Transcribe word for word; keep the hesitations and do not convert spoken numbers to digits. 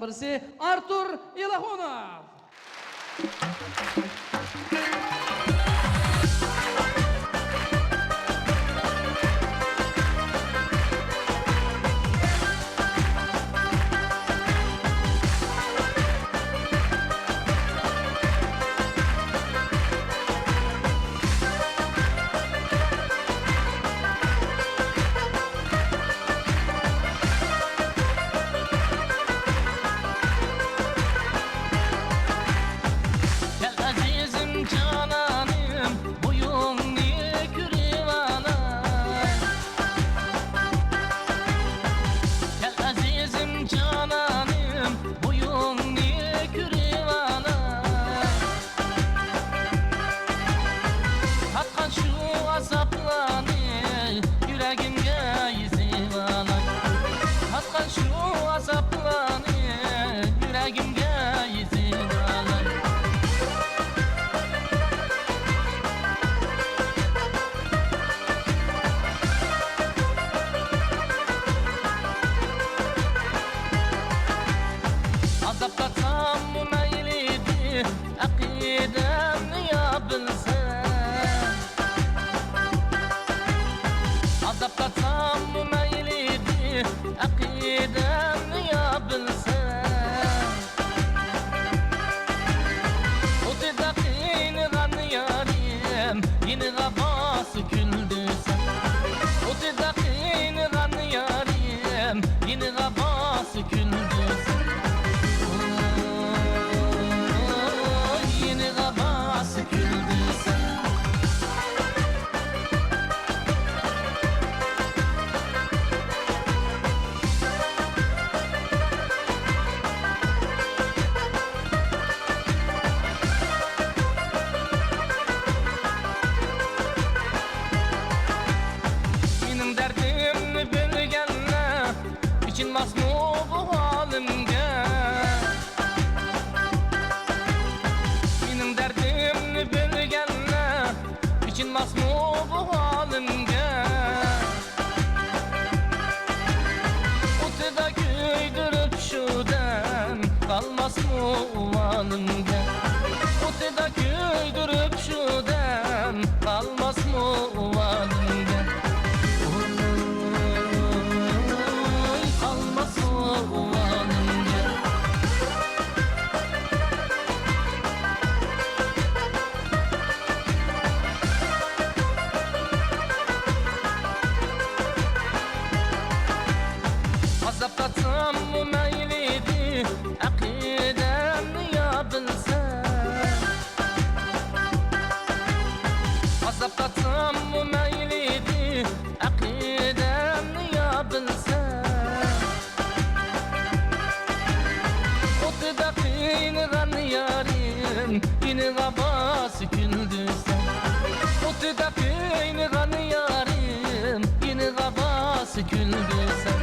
بىرسى ئارتۇر ئىلاخۇنوف. كەل ئەزىزىم جانانىم، بويۇڭنى كۆرۈۋالاي. كەل ئەزىزىم جانانىم، بويۇڭنى كۆرۈۋالاي. تارتقان شۇ ئازابلارنى يۈرەگىمگە يېزىۋالاي. تارتقان شۇ ئازابلارنى يۈرەگىمگە يېزىۋالاي. ئازاب تارتساممۇ مەيلىدى، ئەقىدەمنى يا بىلسەم. ئازاب تارتساممۇ مەيلىدى، ئەقىدەمنى يا بىلسەم. ئوتىدا قىينىغان يارىم، يېنىغا بارسا كۈلدۈرسەم. ئوتىدا قىينىغان يارىم، يېنىغا بارسا كۈلدۈرسەم. ئوي، يېنىغا بارسا كۈلدۈرسەم. مېنىڭ دەردىمنى بىلگەنلەر ئېچىنماسمۇ بۇ ھالىمگە؟ مېنىڭ دەردىمنى بىلگەنلەر ئېچىنماسمۇ بۇ ھالىمگە؟ ئوتىدا كۆيدۈرۈپ شۇ دەم، قالماسمۇ ئۇۋالىمگە؟ ئوتىدا كۆيدۈرۈپ شۇ دەم، قالماسمۇ ئۇۋالىمگە؟ ئوي، قالماسمۇ ئۇۋالىمگە؟ ئازاب تارتساممۇ مەيلىدى، ئەقىدەمنى يا بىلسەم. ئازاب تارتساممۇ مەيلىدى، ئەقىدەمنى يا بىلسەم. ئوتىدا قىينىغان يارىم، يېنىغا بارسا كۈلدۈرسەم. ئوتىدا قىينىغان يارىم، يېنىغا بارسا كۈلدۈرسەم.